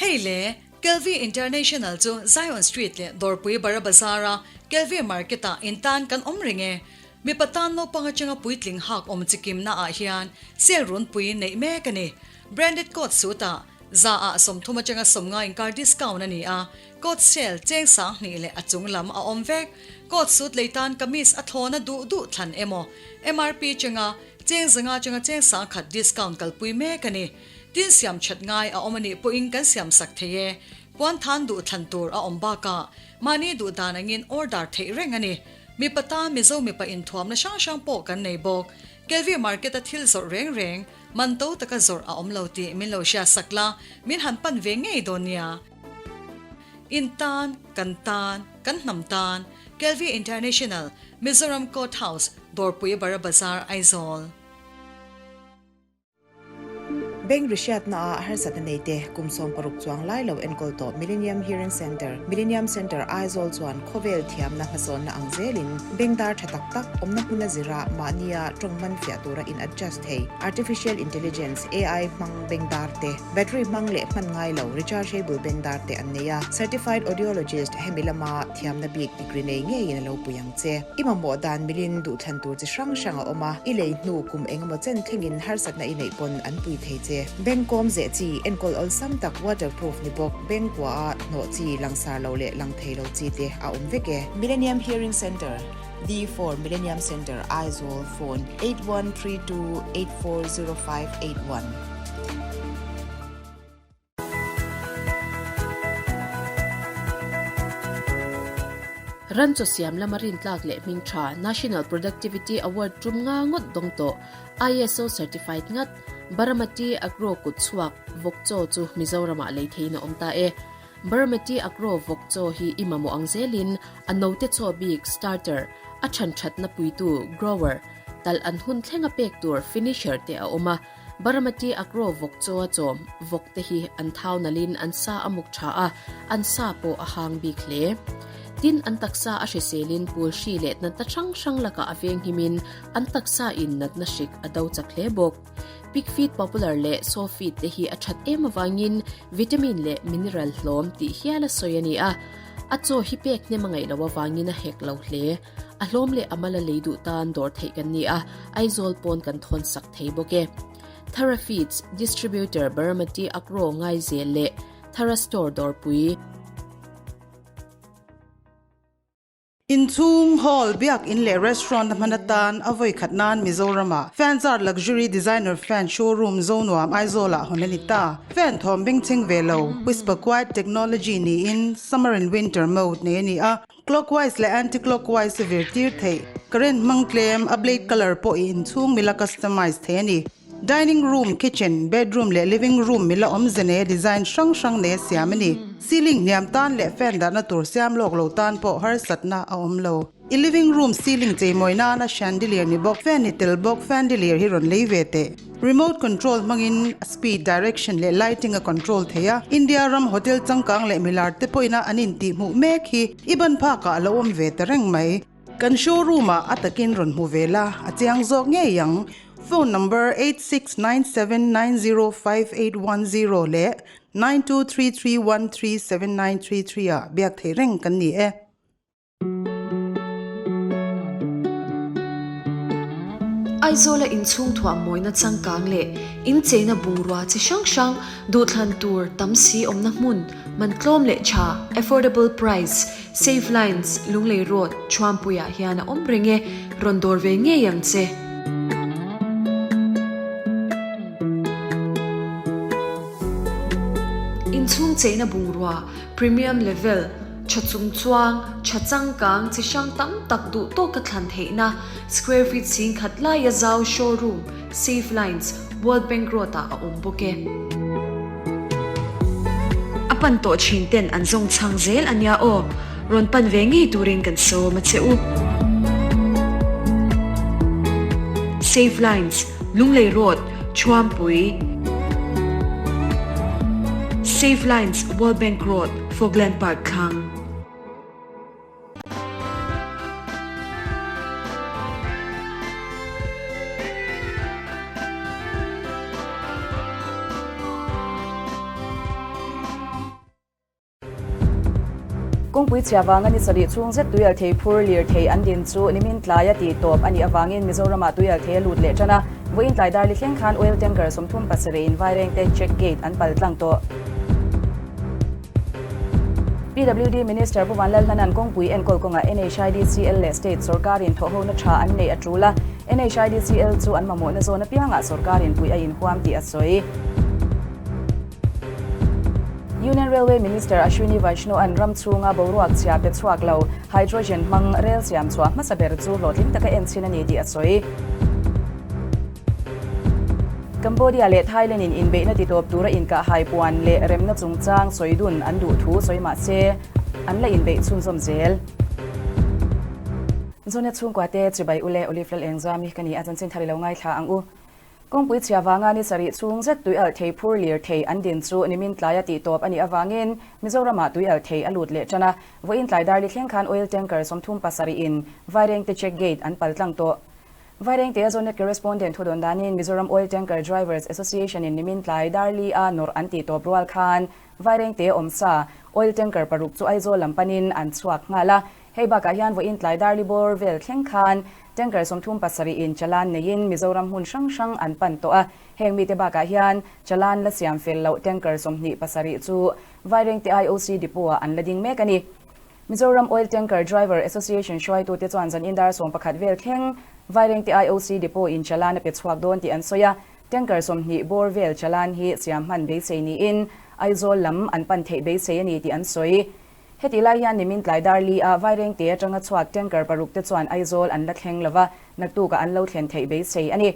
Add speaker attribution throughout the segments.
Speaker 1: Hei le, Kelvie International chu Zion Street leh Dawrpui Bara Bazar-a Kelvie Market-ah intan kan awm reng e. Mipa tan naupang atanga puitling hak awm chikimna ah hian sale runpui neih mek a ni. Branded coat suit ah za ah 30 atanga 50 inkar discount a ni a, coat sale cheng 2000 leh a chung lam a awm vek. Coat suit lei tan kamis a thlawna duh duh thlan emaw MRP chenga cheng 500 atanga cheng 1000 discount kalpui mek a ni. Tin siam that ngai a awm a nih pawhin kan siam sak thei e. Puan than duh thlan tur a awm bakah mahni duh dan angin order theih reng a ni. Mipa tan Mizo mipa inthuamna hrang hrang pawh kan nei bawk. Kelvie Market a thil zawrh reng reng, man to taka zawrh a awm lo tih min lo hriat sak la, min han pan ve ngei dawn nia. In tan, kan tan, kan hnam tan, Kelvie International, Mizoram Court House, Dawrpui Bara Bazar, Aizawl.
Speaker 2: Bank rihriatna ah harsatna nei te kum 60 chuang lai lo enkawl tawh Millennium Hearing Centre, Millennium Centre Aizawl chuan khawvel thiamna hmasawnna ang zelin bank dar tha tak tak awmna hmuna zira mahnia tawng man fiah tura in adjust thei Artificial Intelligence, AI, hmang bank dar te, battery hmang leh hman ngai lo rechargeable bank dar te an nei a. Certified Audiologist hemi lama thiamna bik degree nei ngeiin a lo pui ang che. I mamawh dan milin duhthlan tur chi hrang hrang a awm a, i lei hnu kum engemaw chen thlengin harsatna i neih pawn an pui thei che. Bank kawm zeh chi, enkawl awlsam tak waterproof ni bawk, bank kua a hnawh chi, langsar lo leh lang thei lo chi te a awm vek e. Millennium Hearing Centre, D4 Millennium Centre, Aizawl, Phone, 8132840581.
Speaker 3: Ran chaw siam lama rintlak leh hming tha National Productivity Award tum nga ngawt dawng tawh ISO certified ngat Baramati Agro kut chhuak vawk chaw chu Mizoramah lei theiin a awm ta e. Baramati Agro vawk chaw hi i mamawh ang zelin a note chaw bik starter, a than thatna puitu grower, talh an hun thlenga pek tur finisher te a awm a. Baramati Agro vawk chaw a chawm vawk te hi an thau nalhin an sa a muk tha a, an sa pawh a hang bik hle. Tin, an taksa a hriselin pul hri leh natna hrang hrang lakah a venghimin an taksa in natna hrik a do chak hle bawk. Pig feed popular leh sow feed te hi a that em avangin vitamin leh mineral hlawm tih hial a sawi a ni a. A chaw hi pek hnem a ngaih loh avangin a hek lo hle. A hlawm leh a mal a lei duh tan dawr theih kan ni a, Aizawl pawn kan thawn sak thei bawk e. Thara Feeds Distributor Baramati Agro Ngaizel leh Thara Store dawrpui.
Speaker 4: Inchhung, hall, biak in leh restaurant a hman atan a vawi khat nan Mizoram-ah Fanzar Luxury Designer Fan Showroom Zonuam Aizawl-ah hawn a ni ta. Fan thawm bengchheng ve lo, Whisper Quiet Technology niin Summer and Winter Mode nei a ni a. Clockwise leh anti-clockwise a vir tir theih. Current hmang tlem, a blade colour pawh i inchhung mila customize thei a ni. Dining room, kitchen, bedroom leh living room mila awmze nei a design hrang hrang nei a siam a ni. Ceiling hniam tan leh fan dahna tur siam lawk lo tan pawh harsatna a awm lo. I living room ceiling cheimawi nana chandelier ni bawk, fan ni tel bawk, fandelier hi rawn lei ve teh. Remote control hmangin speed, direction leh lighting a control thei a. India ram hotel changkang leh milar te pawhin an intihhmuh mek hi i ban phakah a lo awm ve ta reng mai. Kan showroom ah a takin rawn hmu ve la, a chiang zawk ngei ang. Phone number 8697905810 leh 9233137933 ah biak theih reng kan ni e.
Speaker 5: Aizawla inchhung thuah mawina changkang leh incheina bungrua chi hrang hrang duhthlan tur tam si awmna hmun man tlawm leh tha, affordable price, Save Lines, Lunglei Road, Thuampuiah hian a awm reng e, rawn dawr ve ngei ang che. Inchhung cheina bungrua, premium level, Tha chung chuang, tha changkang chi hrang tam tak duh tawka thlan theihna, square feet 10,000 laia zau showroom, Safe Lines, World Bank Road ah a awm bawk e. A pan tawh thin ten an zawng chhang zel a nia aw, rawn pan ve ngei turin kan sawm a che u. Safe Lines, Lunglei Road, Thuampui. Safe Lines, World Bank Road. Fogland Park thlang.
Speaker 6: Kawngpui chhia vanga ni sarih chhung zet tuialthei phur lirthei an din chu nimin tlaia tih tawp a nih avangin Mizoramah tuialthei a lut leh tan a, vawiin tlai darli thleng khan oil tanker 37 in Vairengte check gate an pal tlang tawh. PWD Minister Pu Vanlalhlana'n kawngpui enkawl kawngah NHIDCL leh State sorkarin thawhhona tha an neih a tul a, NHIDCL chu an mamawhna zawn apiangah sorkarin puih a inhuam tih a sawi. Union Railway Minister Ashwini Vaishnaw-a'n ram chhunga boruak chhia pe chhuak lo hydrogen hmang rel siam chhuah hmasa ber chu hlawhtling taka en chhin a ni tih a sawi. Cambodia leh Thailand in inbeihna titawp tura inkahhai puan leh remna chungchang sawi dun an duh thu sawi mah se, an la inbeih chhunzawm zel. Zonet chhungkua te chibai u leh Olive Lalengzami ka ni a, chanchin thar i lo ngaithla ang u. Kawngpui chhia vanga ni sarih chhung zet tui alh thei phur lir thei an din chu nimin tlaia tih tawp a nih avangin Mizoramah tui alh thei a lut leh tan a, vawiin tlai darli thleng khan oil tanker 37 in Vairengte check gate an pal tlang tawh. Vairengte a Zonet Correspondent thudawn danin Mizoram Oil Tanker Drivers Association in nimin tlai darli a nawrh an tih tawp rual khan Vairengte awmsa oil tanker paruk chu Aizawl lam panin an chhuak nghal a. Hei bakah hian vawiin tlai darli bawr vel thleng khan tanker 37 in chalan neiin Mizoram hmun hrang hrang an pan tawh a. Heng mite bakah hian chalan la siam fel loh tanker 27 chu Vairengte IOC depot ah an la ding mek a ni. Mizoram Oil Tanker Driver Association hruaitute chuan zan indar 11 vel thleng Vairengte IOC depot in chalan a pe chhuak dawn tih an sawi a, tanker 20 bawr vel chalan hi siam hman beisei niin Aizawl lam an pan theih beisei a ni tih an sawi. Hetih lai hian nimin tlai dar li ah Vairengte atanga chhuak tanker paruk te chuan Aizawl an la thleng lova, naktukah an lo thlen theih beisei a ni.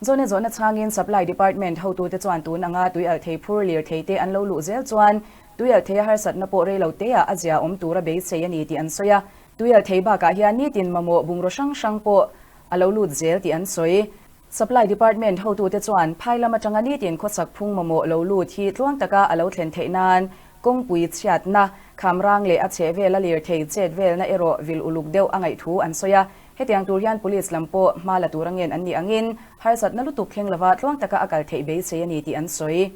Speaker 6: Zawhna zawhna chhangin Supply Department hotute chuan tun anga tuialhthei phur lirthei te an lo luh zel chuan Tuialhthei a harsatna pawh rei lo teah a zia awm tura beisei a ni tih an sawi a. Tuialhthei bakah hian nitin mamawh bungraw hrang hrang pawh a lo lut zel tih an sawi. Supply Department hotute chuan phai lam atanga nitin khawsak phung mamawh lo lut hi tluang taka a lo thlen theih nan kawngpui chhiatna, khamrang leh a chheh vela lirthei chet velna erawh vil uluk deuh a ngaih thu an sawi a. Hetiang tur hian Police lam pawh hma la tura ngen an nih angin harsatna lutuk thleng lova tluang taka a kal theih beisei a ni tih an sawi.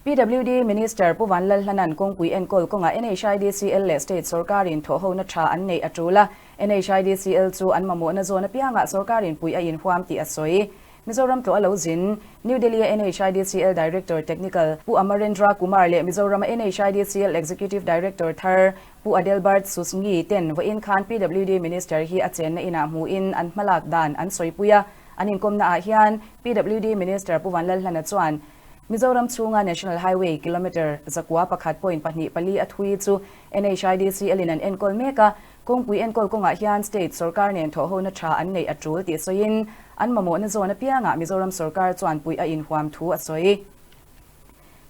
Speaker 6: PWD Minister Pu Vanlalhlana'n kawngpui enkawl kawngah NHIDCL leh State sorkarin thawhhona tha an neih a tul a, NHIDCL chu an mamawhna zawn apiangah sorkarin puih a inhuam tih a sawi. Mizoram tlawh a lo zin. New Delhi-a NHIDCL Director Technical Pu Amarendra Kumar leh Mizorama NHIDCL Executive Director thar Pu Adelbert Susngi ten vawiin khan PWD Minister hi a chenna inah hmuhin an hmalak dan an sawipui a. An inkawmna ah hian PWD Minister Pu Vanlalhlana chuan Mizoram chhunga National Highway kilometre 901.24 a thui chu NHIDCL in an enkawl mek a, kawngpui enkawl kawngah hian state sorkar nen thawhhona tha an neih a tul tih sawiin an mamawhna zawn apiangah Mizoram sorkar chuan puih a inhuam thu a sawi.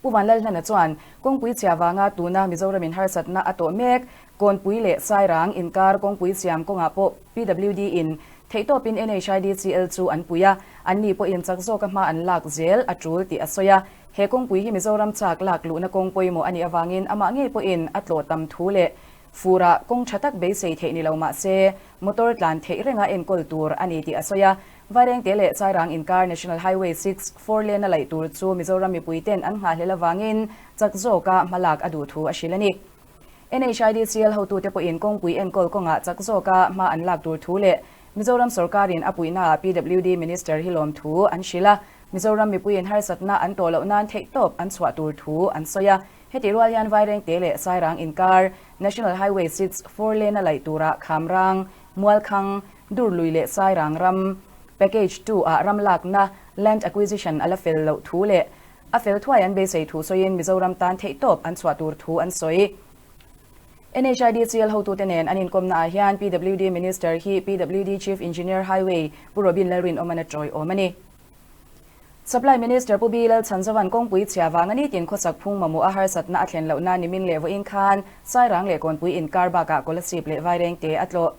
Speaker 6: Pu Vanlalhlana chuan kawngpui chhia vanga tuna Mizoramin harsatna a tawh mek, Kawnpui leh Sairang inkar kawngpui siam kawngah pawh PWD in theihtawpin NHIDCL chu an pui a, anni pawhin chak zawka hma an lak zel a tul tih a sawi a. He kawngpui hi Mizoram chak lak luhna kawng pawimawh a nih avangin amah ngei pawhin a tlawh tam thu leh furah kawng tha tak beisei theih ni lo mah se motor tlan theih renga enkawl tur a ni tih a sawi a. Vairengte leh Sairang inkar National Highway 6 four lane a laih tur chu Mizoram mipuiten an nghahhlel avangin chak zawka hmalak a duh thu a hrilh a ni. NHIDCL hotute pawhin kawngpui enkawl kawngah chak zawka hma an lak tur thu leh Mizoram sorkarin a puihnaah PWD Minister hi lawm thu an hrilh a, Mizoram mipuiin harsatna an tawh loh nan theihtawp an chhuah tur thu an sawi a. Hetih rual hian Vairengte leh Sairang inkar National Highway 6 four lane a laih turah Khamrang, Mualkhang, Durlui leh Sairang ram Package 2 ah ram lakna Land Acquisition a la fel loh thu leh A fel thuai an beisei thu sawiin Mizoram tan theihtawp an chhuah tur thu an sawi. NHIDCL hotute nen an inkawmna ah hian PWD Minister hi PWD Chief Engineer Highway Pu Robin Lalrinawman a tawiawm a ni. Supply Minister Pu B Lalchhanzovan kawngpui chhia vanga nitin khawsak phung mamawh a harsatna a thlen lohna nimin leh vawiin khan Sairang leh Kawnpui inkar bakah Kolasib leh Vairengte a tlawh.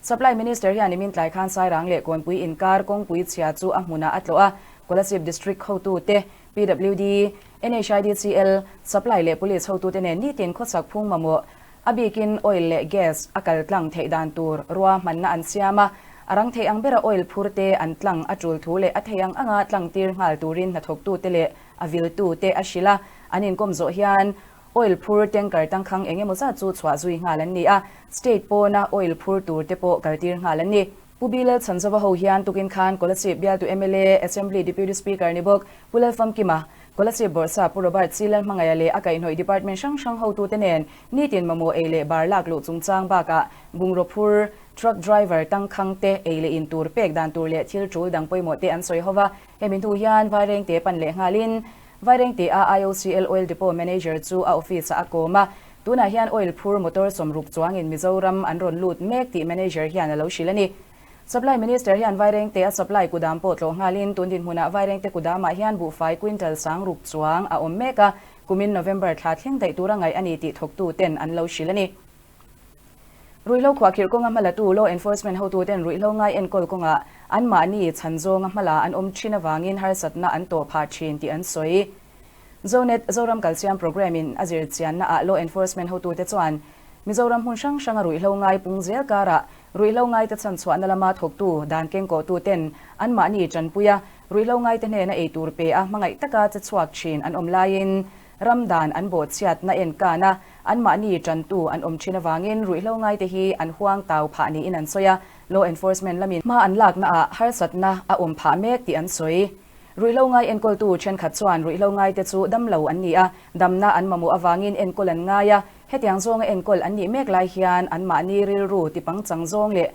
Speaker 6: Supply Minister hian nimin tlai khan Sairang leh Kawnpui inkar kawngpui chhia chu a hmunah a tlawh a, Kolasib District hotute, PWD, NHIDCL, Supply leh Police hotute nen nitin khawsak phung mamawh, a bikin oil leh gas a kal tlang theih dan tur rua hmanna an siam a, a rang theih ang bera oil phur te an tlang a tul thu leh a theih ang anga tlang tir nghal turin hnathawktute leh a viltute a hrilh a, an inkawm zawh hian. Oil phur tanker tangkhang eng emaw zat chu chhuah zui nghal an ni a, state pawna oil phur tur te pawh kaltir nghal an ni. Pu Bilal Chhanzova ho hian tukin khan Kolasib bialtu mla, Assembly Deputy Speaker ni bawk Pu Lalfamkima, Kolasib Bawrhsa Pu Robert C. Lalhmangaia leh a kaihhnawih department hrang hrang hotute nen nitin mamawh ei leh bar lak luh chungchang bakah bungraw phur, truck driver tangkhang te ei leh in tur pek dan tur leh thil tul dang pawimawh te an sawi ho va. Hemi hnu hian Vairengte pan leh nghalin Vairengte a IOCL Oil Depot Manager chu a office ah a kawm a, tunah hian oil phur motor sawmruk chuangin Mizoram an rawn lut mek tih Manager hian a lo hrilh a ni. Supply Minister hian Vairengte a supply kudam pawh tlawh nghalin tun dinhmunah Vairengte kudamah hian buhfai quintal sangruk chuang a awm mek a, kumin November thla thleng daih tura ngaih a ni tih thawktu ten an lo hrilh a ni. Ruihhlo khuahkhirh kawnga hmalatu Law Enforcement hotuten ruihhlo ngai enkawl kawngah anmahni chhan zawnga hmala an awm thin avangin harsatna an tawh phah thin tih an sawi. Zonet Zoram Kalsiam Programme in a zir chiannaah Law Enforcement hotute chuan Mizoram hmun hrang hranga ruihhlo ngai pung zel karah ruihhlo ngaite chhan chhuahna lama thawktu dan kengkawhtuten anmahni tanpui a, ruihhlo ngaite hnena eitur pe a hmangaih taka che chhuak thin an awm laiin Ram dan an bawhchhiatna en kan a, anmahni tantu an awm thin avangin ruihhlo ngaite hi an huang tau phah niin an sawi a, law enforcement lamin hma an laknaah harsatna a awm phah mek tih an sawi. Ruihhlo ngai enkawltu thenkhat chuan ruihhlo ngaite chu damlo an ni a, damna an mamawh avangin enkawl an ngai a, hetiang zawnga enkawl an nih mek lai hian anmahni rilru tipangchang zawng leh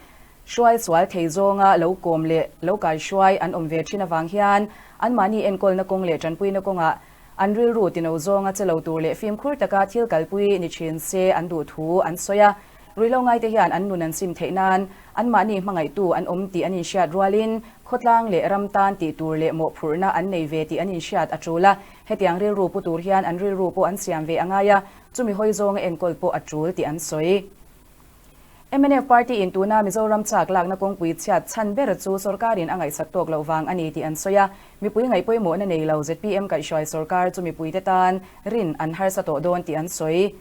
Speaker 6: hruai sual thei zawnga lo kawm leh lo kaihruai an awm ve thin avang hian anmahni enkawlna kawng leh tanpuina kawngah An rilru tino zawnga che lo tur leh fimkhur taka thil kalpui ni thin se an duh thu an sawi a. Ruihhlo ngaite hian an nun an sim theih nan anmahni hmangaihtu an awm tih an inhriat rualin khawtlang leh ram tan tih tur leh mawhphurhna an nei ve tih an inhriat a tul a. Hetiang rilru pu tur hian an rilru pawh an siam ve a ngai a, chumi hawi zawnga enkawl pawh a tul tih an sawi. Mnf party in tuna Mizoram chak lakna kawngpui chhiat chhan ber chu sorkarin a ngaihsak tawk loh vang a ni tih an sawi a, mipui ngaihpawimawhna nei lo zpm kaihhruai sorkar chu mipuite tan rin an harsa tawh dawn tih an sawi.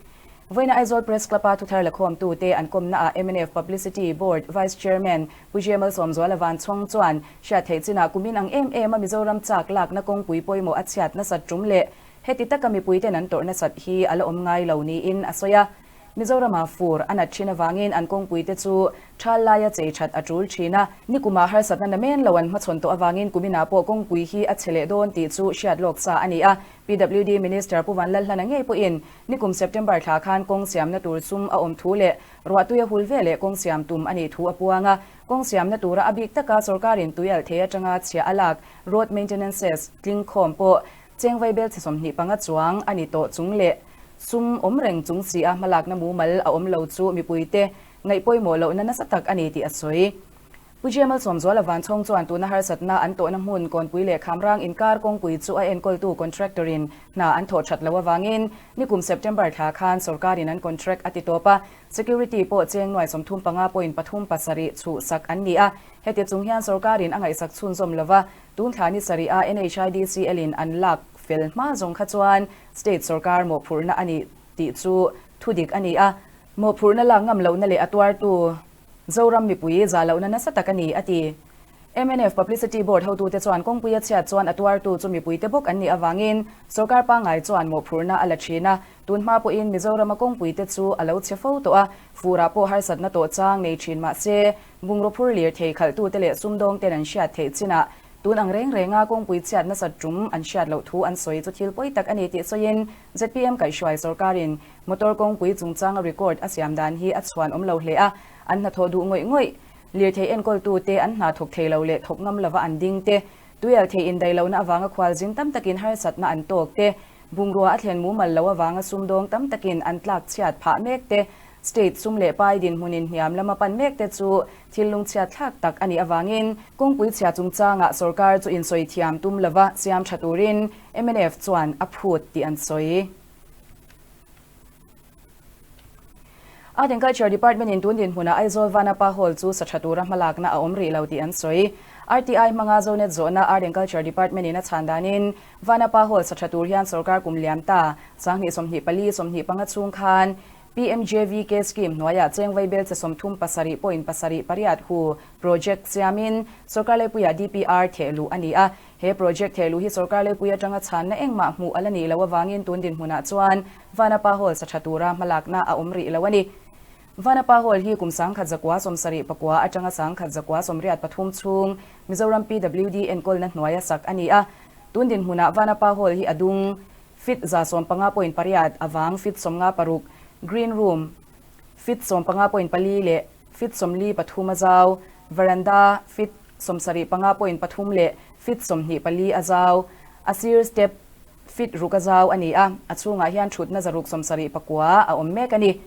Speaker 6: Vawiina Aizawl Press Club-a thuthar lakhawmtute an kawmnaah mnf Publicity Board Vice Chairman Pu Jemal Sawmzuala Vanchhawng chuan hriat theih chinah kumin ang em em a Mizoram chak lakna kawngpui pawimawh a chhiat nasat tum leh heti taka mipuiten an tawrh nasat hi a la awm ngai lo niin a sawi a. Mizoramah fur a nat thin avangin an kawngpuite chu thal laia chei that a tul thin a. Nikumah harsatna na men lo an hmachhawn tawh avangin kuminah pawh kawngpui hi a chhe leh dawn tih chu hriat lawk sa a ni a. PWD Minister Pu Vanlalhlana ngei pawhin nikum September thla khan kawng siamna tur sum a awm thu leh ruahtui a hul ve leh kawng siam tum a nih thu a puang a. Kawng siamna tura a bik taka sorkarin tui alh thei atanga chhia a lak road maintenances tling khawm pawh Chengvai bel chhe 25 chuang a ni tawh chung leh sum awm reng chung si a hmalakna mumal a awm lo chu mipuite ngaih pawimawh lohna nasa tak a ni tih a sawi. Pu Jemal Sawmzuala Vanchhawng chuan tuna harsatna an tawhna hmun Kawnpui leh Khamrang inkar kawngpui chu a enkawltu contractor-in hna an thawh that loh avangin nikum September thla khan sorkarin an contract a ti tawp a, security pawh cheng nuai 35 point pathum pasarih chhuhsak an ni a, heti chung hian sorkarin a ngaihsak chhunzawm lova Tun thla ni sarih a NHIDCL in an lak fel hma zawng kha chuan state sorkar mawhphurhna a ni tih chu thudik a ni a, mawhphurhna lak ngam lohna leh a tuartu Zoram mipui zah lohna nasa tak a ni, a ti. Mnf Publicity Board hotute chuan kawngpui a chhiat chuan a tuartu chu mipuite bawk an nih avangin sorkar pangngai chuan mawhphurhna a la thin a, tun hma pawhin Mizorama kawngpuite chu a lo chhe fo tawh a, furah pawh harsatna tawh chang nei thin mah se Bungraw phur lirthei khalhtute leh sumdawngten an hriat theih chinah tun ang reng renga kawngpui chhiat nasat tum an hriat loh thu an sawi chu thil pawi tak a ni tih sawiin zpm kaihhruai sorkarin motor kawngpui chungchanga record a siam dan hi a chhuan awm lo hle a, an hnathawh duh ngawih ngawih. Lirthei enkawltute an hna thawk thei lo leh thawk ngam lova an ding te, tuialthei indaih lohna avanga khualzin tam takin harsatna an tawk te, Bungrua a thlen mumal lo avanga sumdawng tam takin an tlak chhiat phah mek te, state sum leh pai dinhmunin hniam lama pan mek te chu thil lungchhiat thlak tak a nih avangin kawngpui chhia chungchangah sorkar chu insawi thiam tum lova siam tha turin mnf chuan a phut tih an sawi. Art and Culture Department in tun dinhmunah Aizawl Vanapa Hall chu sa tha tura hmalakna a awm rih lo tih an sawi. RTI hmanga Zonet zawhna Art and Culture Department in a chhan danin Vanapa Hall sa tha tur hian sorkar kum liam ta 20 24 25 chhung khan PMJVK scheme hnuaiah chengvai bel che 37.7 pariat hu project siamin sorkar laipuiah DPR thehluh a ni a. He project thehluh hi sorkar leipui atanga chhanna engmah hmuh a la nih loh avangin tun dinhmunah chuan Vanapa Hall sa tha tura hmalakna a awm rih lo a ni. Vanapa Hall hi kum 1974 atanga 1983 chhung Mizoram PWD enkawlna hnuaia sak a ni a. Tun dinhmunah Vanapa Hall hi a dung fit 150.8 avang fit 56, Green Room fit 15.4 leh fit 43 a zau, Veranda fit 75.3 leh fit 24 a zau, a sir step fit ruk a zau a ni a, a chhungah hian thutna 179 a awm mek a ni.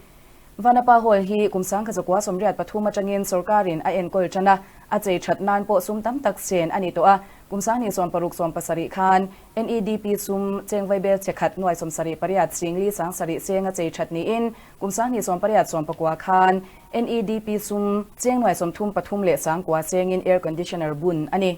Speaker 6: Vanapa Hall hi kum 1983 atangin sorkarin a enkawl tan a, a chei that nan pawh sum tam tak sen a ni tawh a, kum 1970 khan NEDP sum cheng vaibel che khat nuai 78 singli 7 seng a chei that niin kum 1989 khan NEDP sum cheng nuai 33 leh 9 sengin air conditioner bun a ni.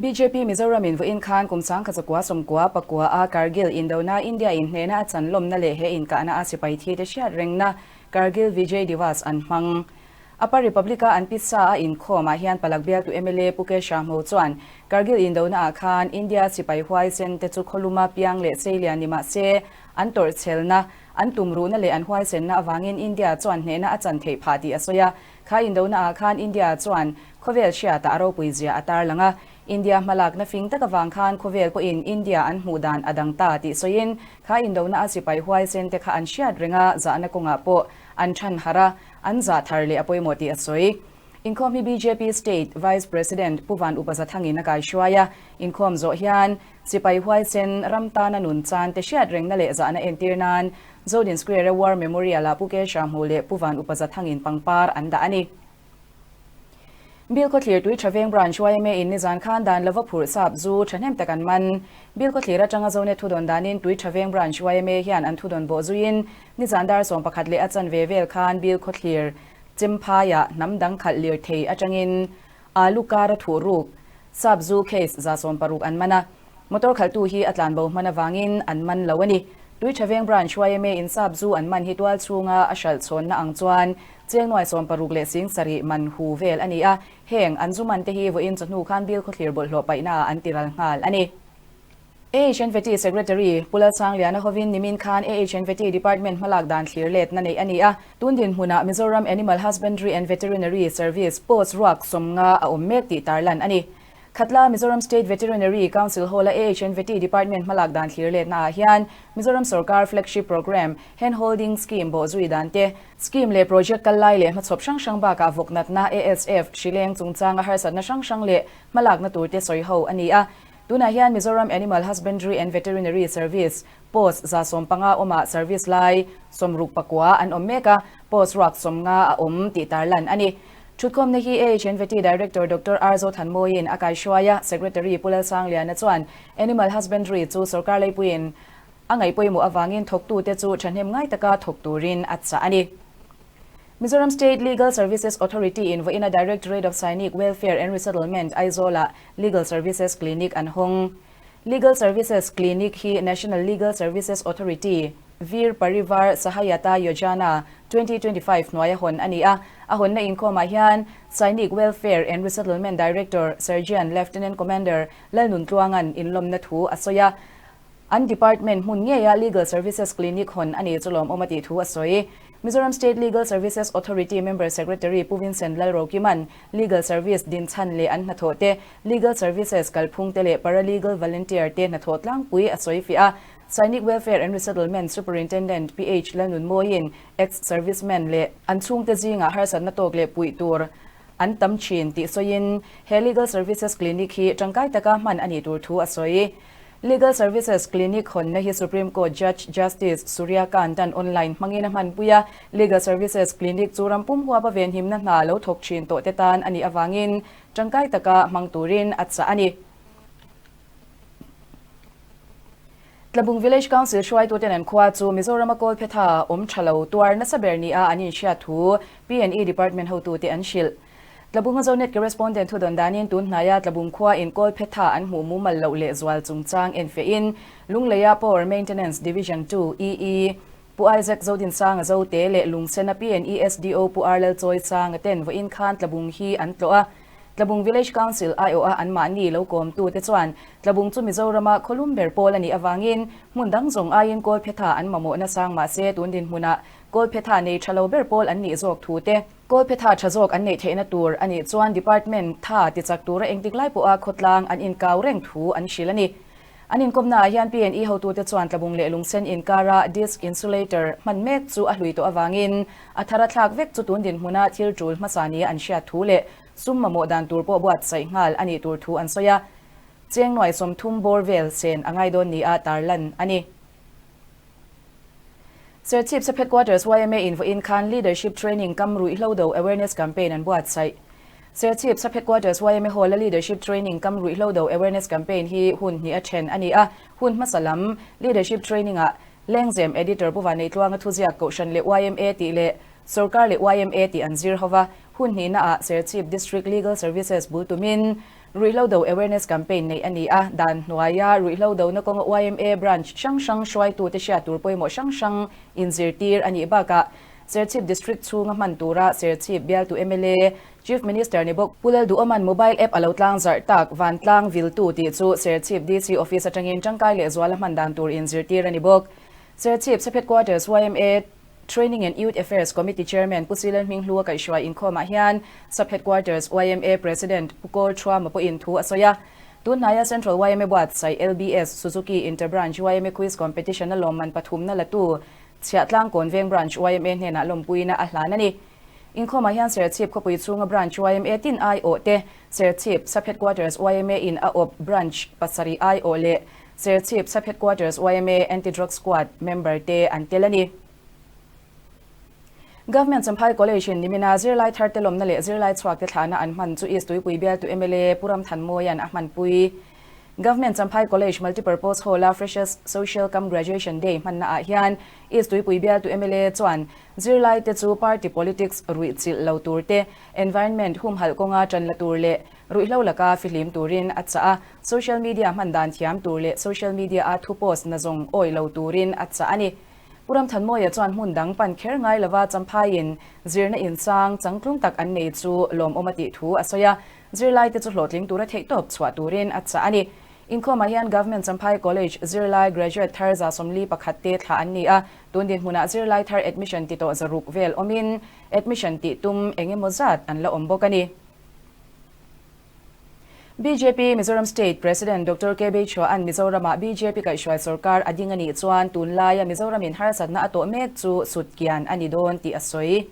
Speaker 6: BJP Mizoram in vawiin khan kum 1999 a Kargil Indona India in hnena a chan lawmna leh he inkahna a sipai thi te hriat rengna Kargil Vijay Diwas an hmang. Upper Republic a an pisa a inkhawm ah hian palak bialtu mla Pu K Shahmo chuan Kargil Indona ah khan India sipai huaisen te chu khawluma piang leh seilian ni mah se an tawrhchhelna, an tumruhna leh an huaisenna avangin India chuan hnehna a chan theih phah tih a sawi a. Kha Indona ah khan India chuan khawvel hriatah a ropui zia a tarlang a, India hmalakna fing tak avang khan khawvel pawhin India an hmuh dan a dang ta tih sawiin kha Indona a sipai huaisen te kha an hriat reng a, zahna kawngah pawh an than harh a, an zah thar leh a pawimawh tih a sawi. Inkhawm hi bjp State Vice President Pu Van Upa Zathangin a kaihruai a, inkhawm zawh hian sipai huaisen ram tana nun chan te hriat rengna leh zahna entir nan Zodin Square-a War Memorial-ah Pu Kesha hmuh leh Pu Van Upa Zathangin pangpar an dah a ni. Bill Khawthlir tui tha veng Branch yma in nizan khan dan lova phurh sap zu thahnem tak an man. Bill Khawthlir atanga Zonet thudawn danin tui tha veng Branch yma hian an thudawn bawh zuiin nizan dar 11 leh a chanve vel khan Bill Khawthlir Chemphaiah hnam dang khalh lir thei atangin Alu kar a thuh ruk sap zu case 160 an man a. Motor khalhtu hi a tlan bo hman avangin an man lo a ni. Tui tha veng Branch yma in sap zu an man hi tual chhunga a hralh chhawnna ang chuan cheng nuai 60 leh 70 man hu vel a ni a. Heng an zu man te hi vawiin chawhnu khan Bill Khawthlir bawlhhlawh paihna ah an tiral nghal a ni. AHNVT Secretary Pu Lalsangliana hovin nimin khan AHNVT Department hmalak dan thlir letna neih a ni a. Tun dinhmunah Mizoram Animal Husbandry and Veterinary Service post ruak 50 a awm mek tih tarlan a ni. Khatla Mizoram State Veterinary Council Hall-a AHNVT Department hmalak dan thlir letna ah hian Mizoram Sorkar Flagship Programme Hand Holding Scheme bawh zui dan te, Scheme leh project kal lai leh hmachhawp hrang hrang bakah vawknatna, ASF, hrileng chungchanga harsatna hrang hrang leh hmalakna tur te sawi ho a ni a. Tunah hian Mizoram Animal Husbandry and Veterinary Service post 115 awmah service lai 69 an awm mek a, post ruak 50 a awm tih tarlan a ni. Thutkhawmna hi AHNVT Director Doctor R Zothanmawiin a kaihruai a, Secretary Pu Lalsangliana chuan Animal Husbandry chu sorkar leipuiin a ngaihpawimawh avangin thawktute chu thahnem ngai taka thawk turin a chah a ni. Mizoram State Legal Services Authority in vawiina Directorate of Sainik Welfare and Resettlement Aizawl-ah Legal Services Clinic an hawng. Legal Services Clinic hi National Legal Services Authority, Veer Parivar Sahayata Yojana, 2025 hnuaia hawn a ni a. A hawnna inkhawmah hian Sainik Welfare and Resettlement Director Surgeon Lieutenant Commander Lalnuntluanga'n inlawmna thu a sawi a. An department hmun ngeia Legal Services Clinic hawn a ni chu lawmawm a tih thu a sawi. Mizoram State Legal Services Authority Member Secretary Pu Vincent Lalrokima'n Legal Service dinchan leh an hnathawh te, Legal Services kalphung te leh Paralegal Volunteer te hnathawh tlangpui a sawi fiah a. Sainik Welfare and Resettlement Superintendent PH Lalnunmawiin ex-servicemen leh an chhungte zingah harsatna tawk leh puih tur an tam thin tih sawiin he Legal Services Clinic hi tangkai taka hman a nih tur thu a sawi. Legal Services Clinic hawnna hi Supreme Court Judge Justice Surya Kant an online hmangin a hmanpui a, Legal Services Clinic chu ram pum huapa venhimna hna lo thawk thin tawh te tan a nih avangin tangkai taka hmang turin a chah a ni. Tlabung Village Council hruaituten an khua chu Mizorama Kawlphetha awm tha lo tuar nasa ber nia an inhriat thu P&E Department hotute an hrilh. Tlabunga Zonet Correspondent thudawn danin tun hnaia Tlabung khua in Kawlphetha an hmuh mumal loh leh zual chungchang enfiahin Lungleia Power Maintenance Division 2 EE Pu Isaac Zodinsanga Zote leh Lungsena P&E SDO Pu Arlal Chawisanga ten vawiin khan Tlabung hi an tlawh a. Tlabung Village Council aiawha anmahni lo kawmtute chuan Tlabung chu Mizorama khawlum ber pawl a nih avangin hmun dang zawng aiin Kawlphetha an mamawhna sang mahse tun dinhmunah Kawlphetha nei tha lo ber pawl an nih zawk thu te, Kawlphetha tha zawk an neih theihna tur a nih chuan Department tha tichak tura engtik lai pawha khawtlang an inkau reng thu an hrilh a ni. An inkawmnaah hian PNE hotute chuan Tlabung leh Lungsen inkara disc insulator hman mek chu a hlui tawh avangin a thar a thlak vek chu tun dinhmuna thil tul hmasa nia an hriat thu leh sum mamawh dan tur pawh buatsaih nghal a nih tur thu an sawi a, cheng nuai 30 bawr vel sen a ngai dawn nia tarlan a ni. Serchhip Sub Headquarters yma in vawiin khan Leadership Training kam ruihhlo do Awareness Campaign an buatsaih. Serchhip Sub Headquarters yma Hall-a Leadership Training kam ruihhlo do Awareness Campaign hi hun hnih a then a ni a, hun hmasa lam Leadership Training-ah Lengzem Editor Pu Vaneitluanga thuziak Kohhran leh yma tih leh Sorkar leh yma tih an zir hova, hun hnihnaah Serchhip District Legal Services bul tumin Ruihhlo do awareness campaign neih a ni a, dan hnuaia ruihhlo dona kawnga yma branch hrang hrang hruaitute hriat tur pawimawh hrang hrang inzirtir a nih bakah Serchhip District chhunga hman tura Serchhip bialtu mla Chief Minister ni bawk Pu Lalduhawman mobile app a lo tlang zarh tak Vantlang Viltu tih chu Serchhip DC office atangin tangkai leh zuala hman dan tur inzirtir a ni bawk. Serchhip Sub Headquarters yma Training and Youth Affairs Committee Chairman Pu Silen Hminghlua kaihhruai inkhawmah hian Sub Headquarters yma President Pu Kawl Thuama pawhin thu a sawi a. Tunhnaia Central yma buatsaih LBS Suzuki Inter-Branch yma Quiz Competition-a lawmman pathumna latu Chhiahtlang Kawnveng Branch yma hnenah lawmpuina a hlan a ni. Inkhawmah hian Serchhip khawpui chhunga Branch yma tin aiawh te, Serchhip Sub Headquarters yma in a awp Branch pasarih aiawh leh Serchhip Sub Headquarters yma Anti-Drug Squad member te an tel a ni. Government Champhai College in nimina zirlai thar te lawmna leh zirlai chhuak te thlahna an hman chu East Tuipui bialtu mla Pu Ramthanmawia'n a hmanpui. Government Champhai College Multipurpose Hall-a Freshers Social cum Graduation Day hmanna ah hian East Tuipui bialtu mla chuan zirlai te chu party politics ruih chilh lo tur te, environment humhalh kawnga tan la tur leh Ruihhlo laka fihlim turin a chah a, social media hman dan thiam tur leh social media-a thu post na zawng awih lo turin a chah a ni. Pu Ramthanmawia chuan hmun dang pan kher ngai lova Champhaiin zirna insang changtlung tak an nei chu lawmawm a tih thu a sawi a, zirlaite chu hlawhtling tura theihtawp chhuah turin a chah a ni. Inkhawmah hian Government Champhai College zirlai graduate thar 41 te thlah an ni a, tun dinhmunah zirlai thar admission ti tawh 600 vel awmin admission tih tum eng emaw zat an la awm bawk a ni. Bjp Mizoram State President Doctor KB Chhuahan Mizoramah bjp kaihhruai sorkar a ding a nih chuan tunlaia Mizoramin harsatna a tawh mek chu sutkian a ni dawn tih a sawi.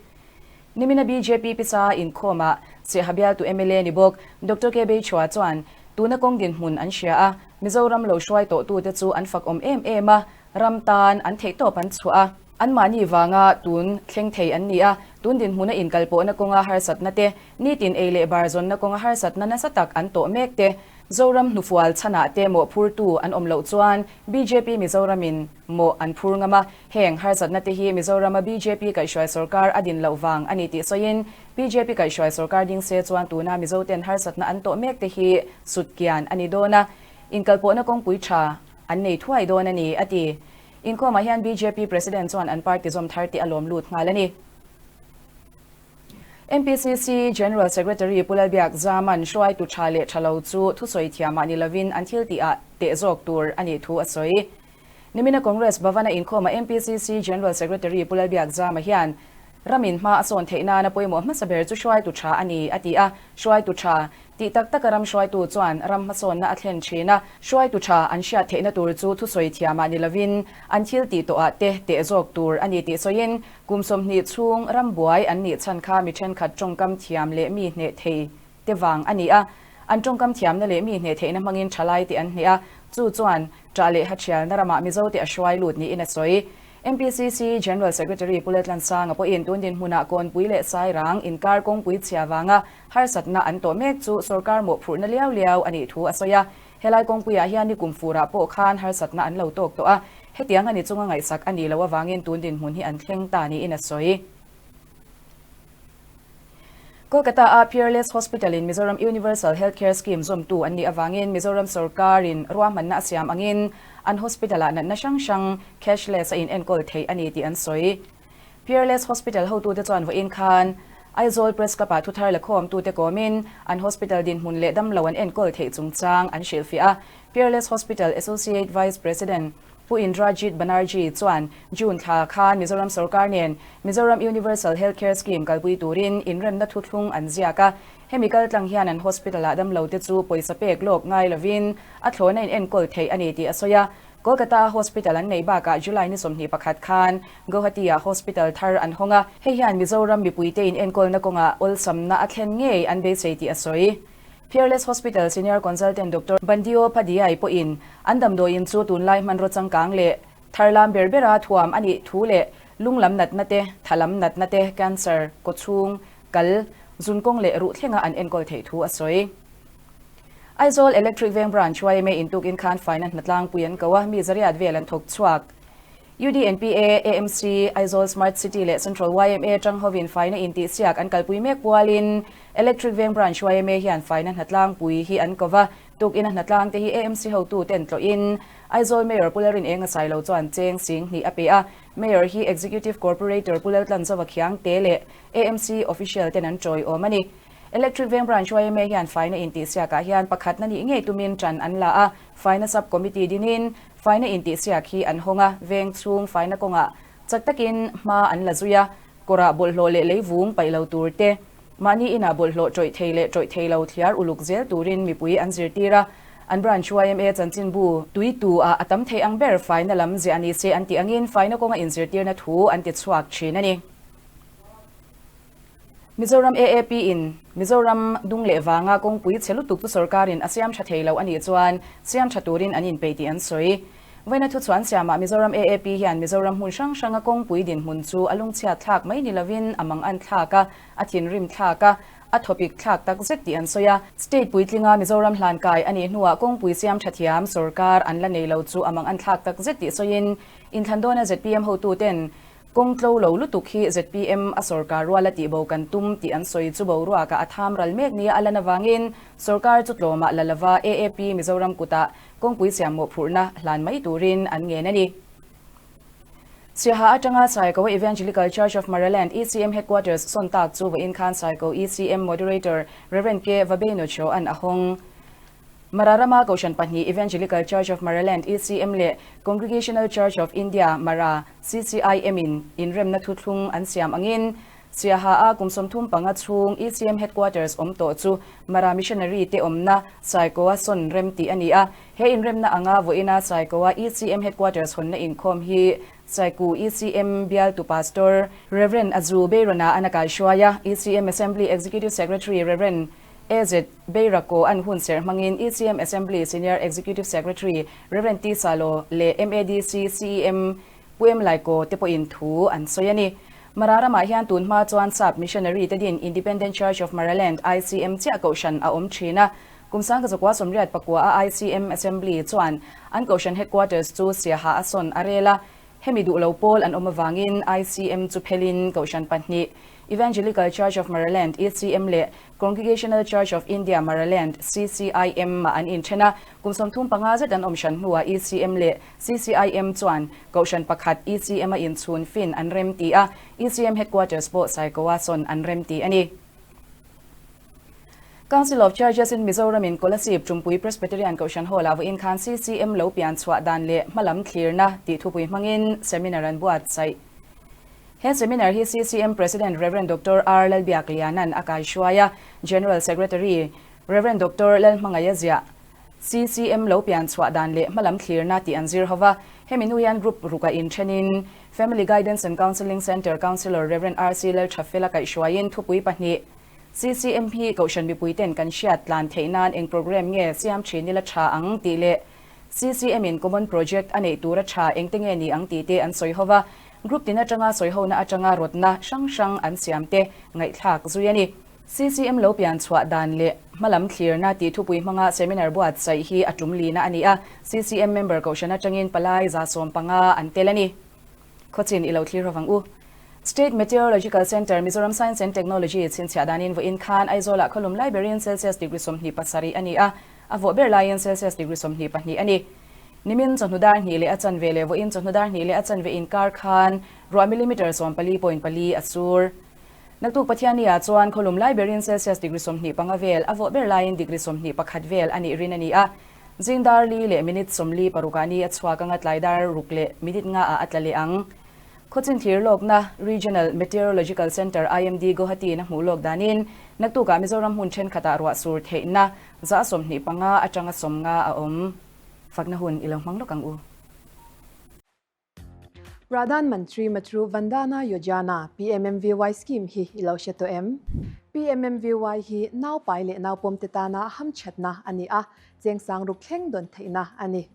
Speaker 6: Nimina bjp pisa inkhawmah Siaha bialtu mla ni bawk Doctor KB Chhua chuan tuna kawng dinhmun an hria a, Mizoram lo hruai tawhtute chu an fak awm em em a, ram tan an theihtawp an chhuah a. Anmahni vanga tun thleng thei an ni a, tun dinhmuna inkalpawhna kawnga harsatna te, nitin ei leh bar zawnna kawnga harsatna nasa tak an tawh mek te, Zoram hnufual chhanah te mawh phurtu an awm loh chuan bjp Mizoramin mawh an phur ngam a, heng harsatna te hi Mizorama bjp kaihhruai sorkar a din loh vang a ni tih sawiin bjp kaihhruai sorkar ding se chuan tuna Mizoten harsatna an tawh mek te hi sutkian a ni dawn a, inkalpawhna kawngpui tha an nei thuai dawn a ni, a ti. Inkhawmah hian bjp President chuan an party zawm thar tih a lawm lut nghal a ni. MPCC General Secretary Pu Lalbiak Zaman hruaitu tha leh tha lo chu thusawi thiamah ni lovin an thil tihah teh zawk tur a nih thu a sawi. Nimina Congress Bhavana inkhawmah MPCC General Secretary Pu Lalbiak Zama hian ramin hma a sawn theih nana pawimawh hmasa ber chu hruaitu tha a ni a ti a, hruaitu tha Tih tak taka ram hruaitu chuan ram hmasawnna a thlen thin a, hruaitu tha an hriat theihna tur chu thusawi thiamah ni lovin an thil tih tawhah te teh zawk tur a ni tih sawiin kum 20 chhung ram buai an nih chhan kha mi thenkhat tawngkam thiam leh mi hneh thei te vang a ni a, an tawngkam thiamna leh mi hneh theihna hmangin thalai te an hneh a, chu chuan ṭah leh hachhialna ramah Mizote a hruai lut niin a sawi. MPCC General Secretary Pu Letlansanga pawhin tun dinhmunah Kawnpui leh Sairang inkar kawngpui chhia vanga harsatna an tawh mek chu sorkar mawhphurhna liau liau a nih thu a sawi a. Helai kawngpuiah hian ni kum furah pawh khan harsatna an lo tawk tawh a, hetiang a ni chunga ngaihsak a nih loh avangin tun dinhmun hi an thleng ta niin a sawi. Kolkata-a Peerless Hospital-in Mizoram Universal Health Care Scheme zawmtu an nih avangin Mizoram sorkarin ruahmanna a siam angin an hospital-ah natna hrang hrang cashless a inenkawl theih a ni tih an sawi. Peerless Hospital hotute chuan vawiin khan Aizawl Press Club-ah thuthar la khawmtute kawmin an hospital dinhmun leh damlo an enkawl theih chungchang an hrilhfiah a. Peerless Hospital Associate Vice President Pu Indrajit Banerjee chuan June thla khan Mizoram sorkar nen Mizoram Universal Health Care Scheme kalpui turin inremna thuthlung an ziak a. Hemi kaltlang hian an hospital-ah damlote chu pawisa pek lawk ngai lovin a thlawhna in enkawl theih a ni tih a sawi a. Kolkata-a hospital an neih bakah July ni 21 khan Guwahati-ah hospital thar an hawng a. Hei hian Mizoram mipuite in enkawlna kawngah awlsamna a thlen ngei an beisei tih a sawi. Peerless Hospital Senior Consultant Doctor Bandio Padiyai pawhin an damdawiin chu tunlai hmanraw changkang leh tharlam ber bera thuam a nih thu leh lunglam natna te, thalam natna te, cancer, kawchhung, kal, zunkawng leh ruh thlenga an enkawl theih thu a sawi. Aizawl Electric Veng Branch yma intukin khan faina hnatlangpui an ko a, mi zariat vel an thawk chhuak. UDNPA, AMC, Aizawl Smart City leh Central yma tang hovin faina intihsiak an kalpui mek pualin Electric Veng Branch yma hian faina hnatlangpui hi an ko va, tukin a hnatlang te hi AMC hotu ten tlawhin Aizawl Mayor Pu Lalrin Enga Sailo chuan cheng sing hnih a pe a, Mayor hi Executive Corporator Pu Laltlanzova Khiangte leh AMC official ten an tawiawm a ni. Electric Veng Branch yma hian faina intihsiakah hian pakhatna nih ngei tumin tan an la a, faina sub committee dinin faina intihsiak hi an hawng a, veng chhung faina kawngah chak takin hma an la zui a, kawrah bawlhhlawh leh leivung paih lo tur te, mahni inah bawlhhlawh tawih thei leh tawih thei lo thliar uluk zel turin mipui an zirtir a, an branch yma chanchinbu tui tu ah a tam thei ang ber faina lam ziah ni se an tih angin faina kawnga inzirtirna thu an ti chhuak thin a ni. Mizoram AAP in Mizoram dung leh vanga kawngpui chhe lutuk chu sorkarin a siam tha thei lo a nih chuan siam tha turin an inpeih tih an sawi. Vawiina thuchhuan siamah Mizoram AAP hian Mizoram hmun hrang hranga kawngpui dinhmun chu a lungchhiat thlak mai ni lovin a mangan thlak a, a thinrim thlak a, a thawpik thlak tak zet tih an sawi a. State puitlinga Mizoram hlan kai a nih hnuah kawngpui siam tha thiam sorkar an la nei lo chu a mangan thlak tak zet tih sawiin inthlan dawna zpm hotuten Kawng tlo lo lutuk hi zpm a sorkar rual a tihbo kan tum tih an sawi chu boruakah a tham ral mek nia a lan avangin sorkar chu tlawmah la lova AAP Mizoram kutah kawngpui siam mawhphurhna hlan mai turin an ngen a ni. Siaha atanga Saikawa Evangelical Church of Maraland, ECM, Headquarters sawn tak chu vawiin khan Saikaw ECM Moderator Rev. K. Vabeinocho an a hawng. Mara rama Kohhran pahnih Evangelical Church of Maraland, ECM, leh Congregational Church of India, Mara, CCIM, in inremna thuthlung an siam angin Siaha-a kum 35 chhung ECM Headquarters awm tawh chu Mara Missionary te awmna Saikawa sawn rem tih a ni a. He inremna anga vawiina Saikawa ECM Headquarters hawnna inkhawm hi Saiku ECM bialtu Pastor Rev. Azu Beirona an a kaihruai a, ECM Assembly Executive Secretary Rev. AZ Beirako an hun serh hmangin ECM Assembly Senior Executive Secretary Rev. T. Salo leh MADC CEM Pu M. Laiko te pawhin thu an sawi a ni. Mara ramah hian tun hma chuan Sap Missionary te din Independent Church of Maraland, ICM, chiah kohhran a awm thin a. Kum 1984 a ICM Assembly chuan an kohhran headquarters chu Siaha a sawn a rel a. Hemi duh lo pawl an awm avangin ICM chu phelin kohhran pahnih Evangelical Church of Maraland, ECM, leh Congregational Church of India Maraland, CCM, ah an inthen a. Kum 35 zet an awm hran hnuah ECM leh CCM chuan kohhran pakhat ECM a inchhun fin an rem ti a, ECM headquarters pawh Saikawa sawn an rem ti a ni. Council of Churches in Mizoram in Kolasib Tumpui Presbyterian Kohhran Hall-ah vawiin khan CCM lo pian chhuah dan leh hmalam thlirna tih thupui hmangin seminar an buatsaih. He seminar hi CCM President Rev. Doctor R. Lalbiakliana'n a kaihruai a, General Secretary Rev. Doctor Lalhmangaia ziah CCM lo pian chhuah dan leh hmalam thlirna tih an zir ho va. Hemi hnu hian group rukah inthenin Family Guidance and Counselling Centre Counsellor Rev. RC Lalthafela kaihhruaiin thupui pahnih CCM hi Kohhran mipuiten kan hriat tlan theih nan eng programme nge siam thin ila tha ang tih leh CCM in common project a neih tur a tha engte nge ni ang tih te an sawi ho va. Group tin atanga sawi hona atanga rawtna hrang hrang an siam te ngaihthlak zui a ni. CCM lo pian chhuah dan leh hmalam thlirna tih thupui hmanga seminar buatsaih hi a tum lina a ni a, CCM member kohhran atangin palai 150 an tel a ni. Khawchin i lo thlir hovang u. State Meteorological Centre, Mizoram Science and Technology chhinchhiah danin vawiin khan Aizawlah khawlum lai berin Celsius degree 27 a ni a, a vawh ber laiin Celsius degree 22 a ni. Nimin chawhnu dar hnih leh a chanve leh vawiin chawhnu dar hnih leh a chanve inkar khan ruah millimetre 14 point pali a sur. Naktuk Pathianni-ah chuan khawlum lai berin Celsius degree 25 vel, a vawh ber laiin degree 21 vel a nih rin a ni a. Zing dar li leh minute 46 ah ni a chhuak anga tlai dar ruk leh minute nga ah a tla leh ang. Khawchin thlir lawkna Regional Meteorological Centre, IMD, Guwahati-in a hmuh lawk danin naktukah Mizoram hmun thenkhatah ruah sur theihna za 25 atanga 50 a awm. Fakna hun i lo hmang lawk ang u.
Speaker 7: Pradhan Mantri Matru Vandana Yojana, PMMVY, scheme hi i lo hre tawh em? PMMVY hi naupai leh naupawmte tana hamthatna a ni a, chengsang ruk thleng dawn theihna a ni.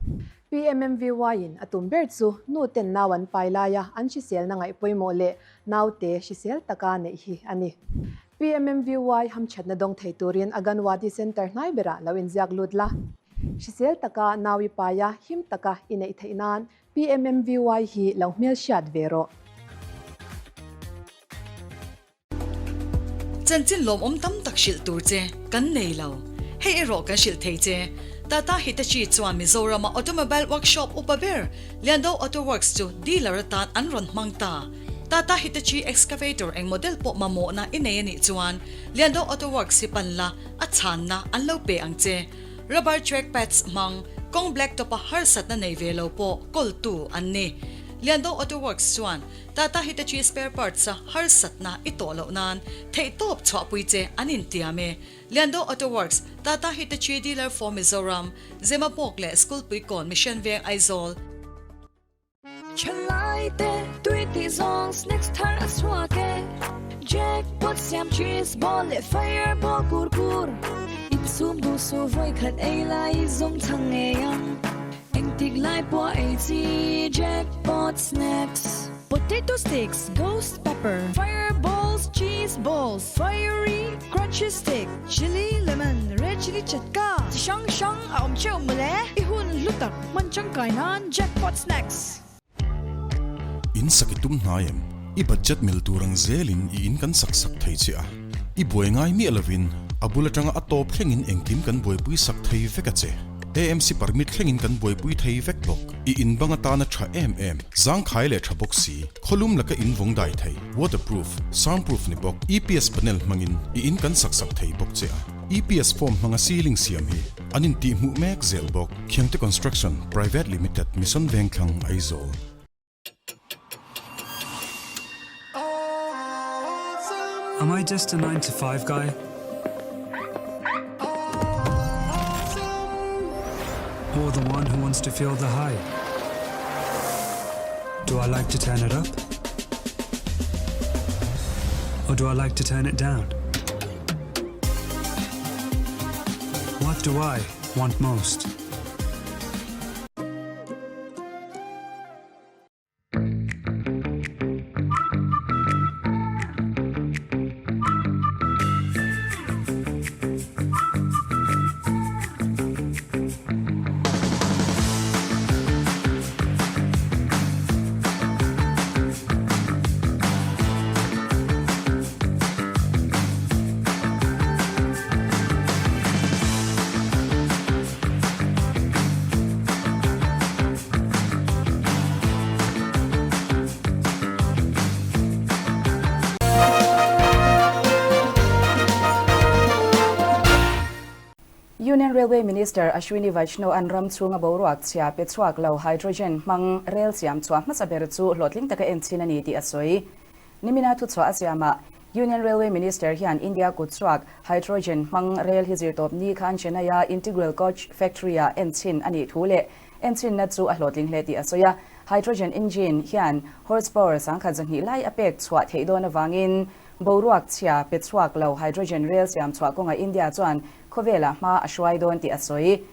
Speaker 7: PMMVY-in a tum ber chu nu ten nau an pai laia an hriselna ngaih pawimawh leh naute hrisel taka neih hi a ni. PMMVY hamthatna dawng thei turin Aganwadi Centre hnai berah lo inziak lut la. Hrisel taka nau i paia him taka i neih theih nan PMMVY hi lo hmelhriat ve rawh.
Speaker 1: Chanchin lawmawm tam tak hrilh tur che kan nei lo. Hei erawh kan hrilh thei che. Tata Hitachi chuan Mizorama automobile workshop upa ber Liando Auto Works chu dealer atan an rawn hmang ta. Tata Hitachi excavator eng model pawh mamawhna i nei a nih chuan Liando Auto Works hi pan la, a chhanna an lo pe ang che. Rubber track pads hmang, kawng black top a harsatna nei ve lo pawh kawltu an ni. Liando Auto Works chuan Tata Hitachi spare parts a harsatna i tawh loh nan theihtawp chhuahpui che an intiam e. Liando Auto Works, Tata Hitachi dealer for Mizoram, Zemabawk leh Skulpuikawn Mission Veng Aizawl.
Speaker 8: Thalai te tui tih zawng snacks thar a chhuak e Jackpot siam cheese ball leh fireball kur kur Insum duh suh vawi khat ei lai zawng chhang ngei ang Engtik lai pawh ei chi Jackpot snacks. Potato sticks, ghost pepper, fireballs, cheese balls, fiery crunchy stick, chilli lemon, red chilli chatka, chi hrang hrang a awm theuh mawle. I hun hlu tak hman tangkai nan Jackpot snacks.
Speaker 9: In sak i tum hnai em? I budget mil tur ang zelin i in kan sak sak thei che a. I buai ngai miah lovin a bul atanga a tawp thlengin engkim kan buaipui sak thei vek a che. AMC permit thlengin kan buaipui thei vek bawk. I in bang atana tha em em, zangkhai leh tha bawk si, khawlum laka in vawng dai thei, waterproof, soundproof ni bawk, EPS panel hmangin i in kan sak sak thei bawk che a. EPS form hmanga ceiling siam hi an intihhmuh mek zel bawk. Khiangte Construction Private Limited, Mission Vengthlang, Aizawl.
Speaker 10: Am I just a 9 to 5 guy? Or the one who wants to feel the high? Do I like to turn it up? Or do I like to turn it down? What do I want most?
Speaker 6: Union Railway Minister Ashwini Vaishnaw an ram chhunga boruak chhia pe chhuak lo hydrogen hmang rel siam chhuah hmasa ber chu hlawhtling taka en chhin a ni tih a sawi. Nimina thuchhuah a siamah Union Railway Minister hian India kut chhuak hydrogen hmang rel hi zirtawp ni khan Chennai-a Integral Coach Factory-ah en chhin a nih thu leh en chhinna chu a hlawhtling hle tih a sawi a. Hydrogen engine hian horsepower 1200 lai a pek chhuah theih dawn avangin boruak chhia pe chhuak lo hydrogen rel siam chhuah kawngah India chuan khawvelah hma a hruai dawn tih a sawi.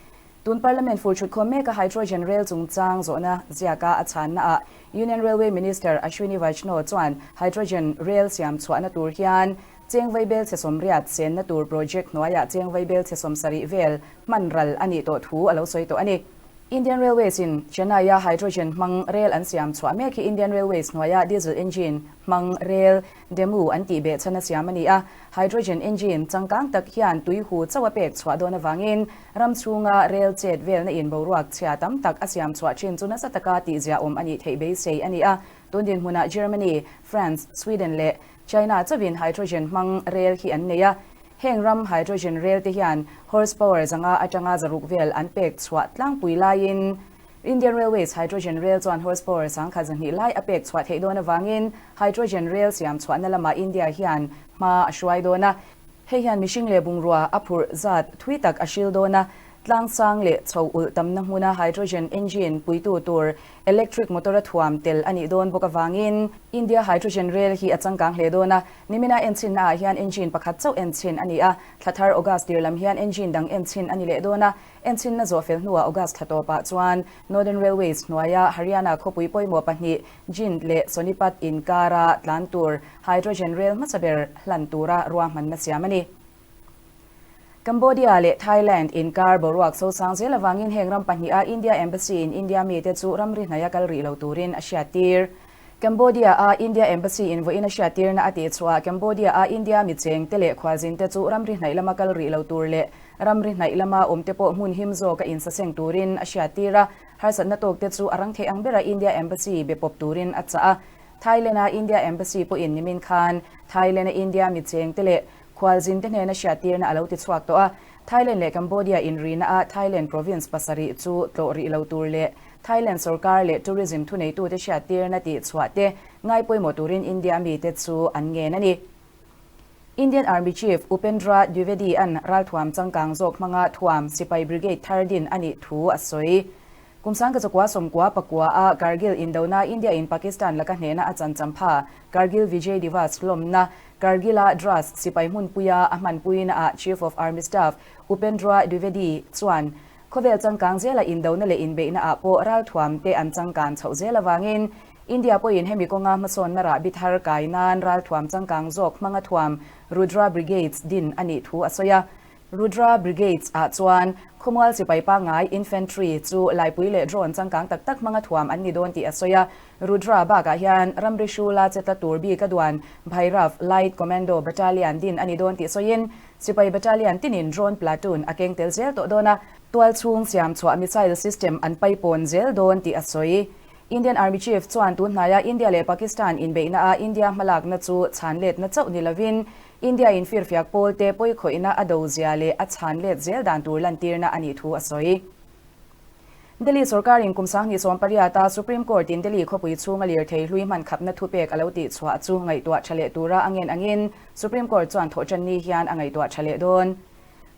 Speaker 6: Tun Parliament fur thut khawm meka hydrogen rel chungchang zawhna ziaka a chhannaah Union Railway Minister Ashwini Vaishnaw chuan hydrogen rel siam chhuahna tur hian cheng vaibel chhe 80 senna tur project hnuaiah cheng vaibel chhe 70 vel hman ral a nih tawh thu a lo sawi tawh a ni. Indian Railways in Chennai-a hydrogen hmang rel an siam chhuah mek hi Indian Railways hnuaia diesel engine hmang rel DEMU an tih beh chhan a siam a ni a. Hydrogen engine changkang tak hian tui hu chauh a pek chhuah dawn avangin ram chhunga rel chet velna in boruak chhia tam tak a siam chhuah thin chu nasa taka tihziahawm a nih theih beisei a ni a. Tun dinhmunah Germany, France, Sweden leh China chauhin hydrogen hmang rel hi an nei a. Heng ram hydrogen rel te hian horsepower zanga atanga zaruk vel an pek chhuah tlangpui laiin Indian Railways hydrogen rel chuan horsepower sangkhat zahnih lai a pek chhuah theih dawn avangin hydrogen rel siam chhuahna lamah India hian hma a hruai dawn a. Hei hian mihring leh bungrua a phurh zat thui tak a hril dawn a, tlangsang leh chho ulh tamna hmuna hydrogen engine puitu tur electric motor a thuam tel a nih dawn bawk avangin India hydrogen rel hi a changkang hle dawn a. Nimina enchinna ah hian engine pakhat chauh enchin a ni a, thla thar August tir lam hian engine dang enchin a ni leh dawn a. Enchinna zawh fel hnuah August thla tawpah chuan Northern Railways hnuaia Haryana khawpui pawimawh pahnih Jind leh Sonipat inkara tlan tur hydrogen rel hmasa ber hlan tura ruahmanna siam a ni. Cambodia leh Thailand inkar boruak sosang zel avangin heng ram pahniha India Embassy in India mite chu ramri hnaia kal rih lo turin a hriattir. Cambodia-a India Embassy in vawiin a hriattirna a tih chhuah Cambodia-a India micheng te leh khualzin te chu ramri hnaih lama kal rih lo tur leh ramri hnaih lama awm te pawh hmun him zawk a insaseng turin a hriattir a, harsatna tawk te chu a rang theih ang bera India Embassy be pawp turin a chah a. Thailand-a India Embassy pawhin nimin khan Thailand-a India micheng te leh khualzin te hnena hriattirna a lo ti chhuak tawh a. Thailand leh Cambodia inrina-a Thailand province pasarih chu tlawh rih lo tur leh Thailand sorkar leh tourism thuneitute hriattirna tih chhuah te ngai pawimawh turin India mite chu an ngen a ni. Indian Army Chief Upendra Dwivedi an ralthuam changkang zawk hmanga thuam sipai brigade thar din a nih thu a sawi. Kum sangka chakua sawmkua pakua a Kargil indona India in Pakistan laka hnehna a chan champha Kargil Vijay Diwas hlawmna Kargil-a Dras sipai hmunpuia a hmanpuina ah Chief of Army Staff Upendra Dwivedi chuan Khawvel changkang zela indona leh inbeihna ah pawh ralthuam te an changkan chhoh zel avangin India pawhin hemi kawnga hmasawnna rahbi thar kai nan ralthuam changkang zawk hmanga thuam Rudra Brigades din a nih thu a sawi a. Rudra Brigades ah chuan khawmual sipai pangngai, infantry, chu laipui leh drone changkang tak tak hmanga thuam an ni dawn tih a sawi a. Rudra bakah hian ramri hrula chetla tur bik a duan Bhairav Light Commando Battalion din a ni dawn tih sawiin Sipai battalion tinin drone platoon a keng tel zel tawh dawn a, tual chhung siam chhuah missile system an paipawn zel dawn tih a sawi. Indian Army Chief chuan tun hnaia India leh Pakistan inbeihna a India hmalakna chu chhan letna chauh ni lovin India in firfiak pawl te pawikhawihna a do zia leh a chhan let zel dan tur lantirna a nih thu a sawi. Delhi sorkarin kum sanghnih sawmpariata Supreme Court-in Delhi khawpui chhunga lirthei hlui hman khapna thupek a lo tih chhuah chu ngaihtuah tha leh tura a ngen angin Supreme Court chuan thawhṭanni hian a ngaihtuah tha leh dawn.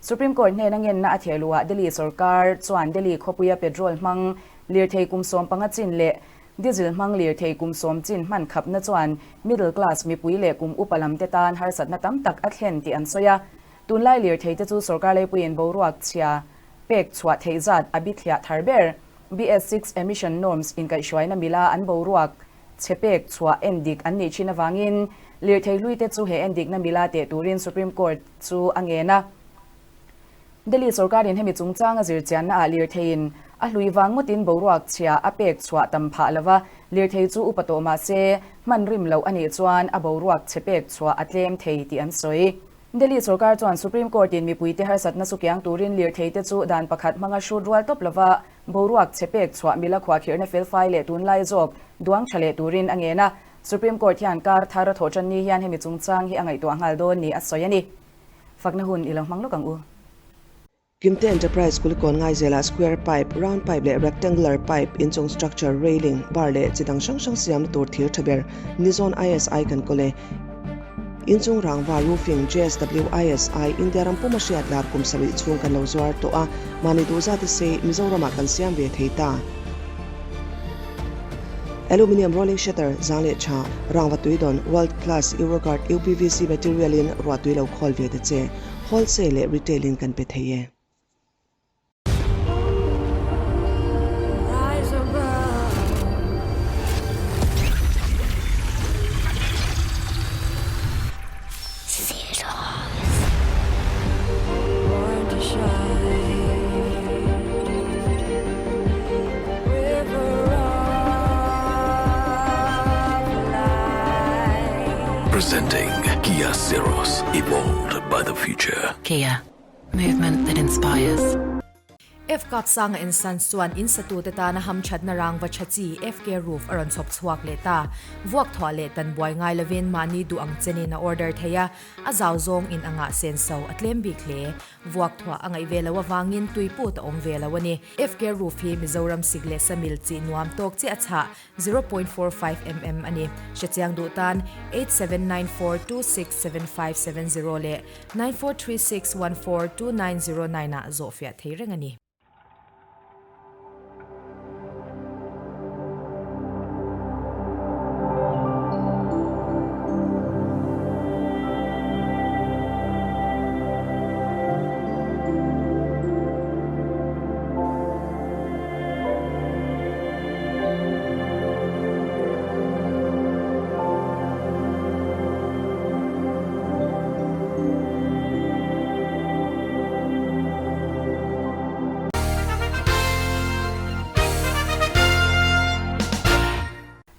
Speaker 6: Supreme Court hnena ngenna a theh luhah Delhi sorkar chuan Delhi khawpuia petrol hmang lirthei kum 15 chin leh diesel hmang lirthei kum 10 chin hman khapna chuan middle class mipui leh kum upa lamte tan harsatna tam tak a thlen tih an sawi a. Tunlai lirtheite chu sorkar leipuiin boruak chhia pek chhuah theih zat a bithliah thar ber. BS6 emission norms inkaihhruaina mila an boruak chhe pek chhuah endik an nih thin avangin lirthei hluite chu he endikna mila teh turin Supreme Court chu a ngen a. Delhi sorkarin hemi chungchanga zirchianna ah lirtheiin a hlui vang ngawtin boruak chhia a pek chhuah tam phah lova, lirthei chu upa tawh mah se hman rim loh a nih chuan a boruak chhe pek chhuah a tlem thei tih an sawi. Delhi sorkar chuan Supreme Court-in mipuite harsatna sukiang turin lirtheite chu dan pakhat hmanga hrut rual tawp lova boruak chhe pek chhuah mila khuahkhirhna felfai leh tunlai zawk duang tha leh turin a ngen a. Supreme Court hian kar thar a thawh tan ni hian hemi chungchang hi a ngaihtuah nghal dawn ni a sawi a ni. Fakna hun i lo hmang lawk ang u.
Speaker 11: Kimte Enterprise Kulikawn Ngaizelah square pipe, round pipe leh rectangular pipe, inchung structure, railing, bar leh chi dang hrang hrang siamna tur thir tha ber Nizawn ISI kan kawl e. Inchung rangva roofing JSW ISI India ram puma hriat lar kum sarih chhung kan lo zuar tawh a, mahni duh zat se Mizoramah kan siam ve thei ta. Aluminium rolling shutter, zang leh tha, rangva tuidawn, world class Euroguard UPVC material in ruahtui lo khawl ve ta che. Wholesale leh retail in kan pe thei e.
Speaker 12: Presenting Kia Syros, evolved by the future.
Speaker 13: Kia, movement that inspires.
Speaker 14: FKap Sanga and Sons chuan in satute tana hamthatna rangva tha chi FK Roof a rawn chhawp chhuak leh ta. Vuak thuah leh tan buai ngai lovin mahni duh ang chenin a order thei a, a zau zawng in anga senso a tlem bik hle. Vuak thuah a ngaih ve loh avangin tui put a awm ve lo a ni. FK Roof hi Mizoram sik leh samil chi nuam tawk chiah a chhah, 0.45 mm a ni. Hrechiang duh tan 8794267570 leh 9436142909 ah zawhfiah thei reng a ni.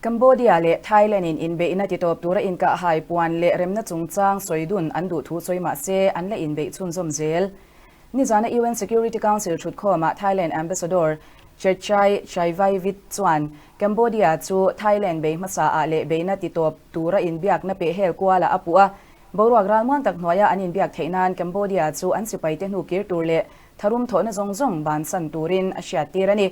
Speaker 6: Cambodia leh Thailand in inbeihna titawp tura inkahhai puan leh remna chungchang sawi dun an duh thu sawi mah se an la inbeih chhunzawm zel. Nizana UN Security Council thutkhawmah Thailand Ambassador Chetchai Chaivaivit chuan Cambodia chu Thailand bei hmasa ah leh beihna titawp tura inbiakna peh hel kualah a puh a. Boruak ralmuan tak hnuaia an inbiak theih nan Cambodia chu an sipaite hnu kir tur leh tharum thawhna zawng zawng bansan turin a hriattir a ni.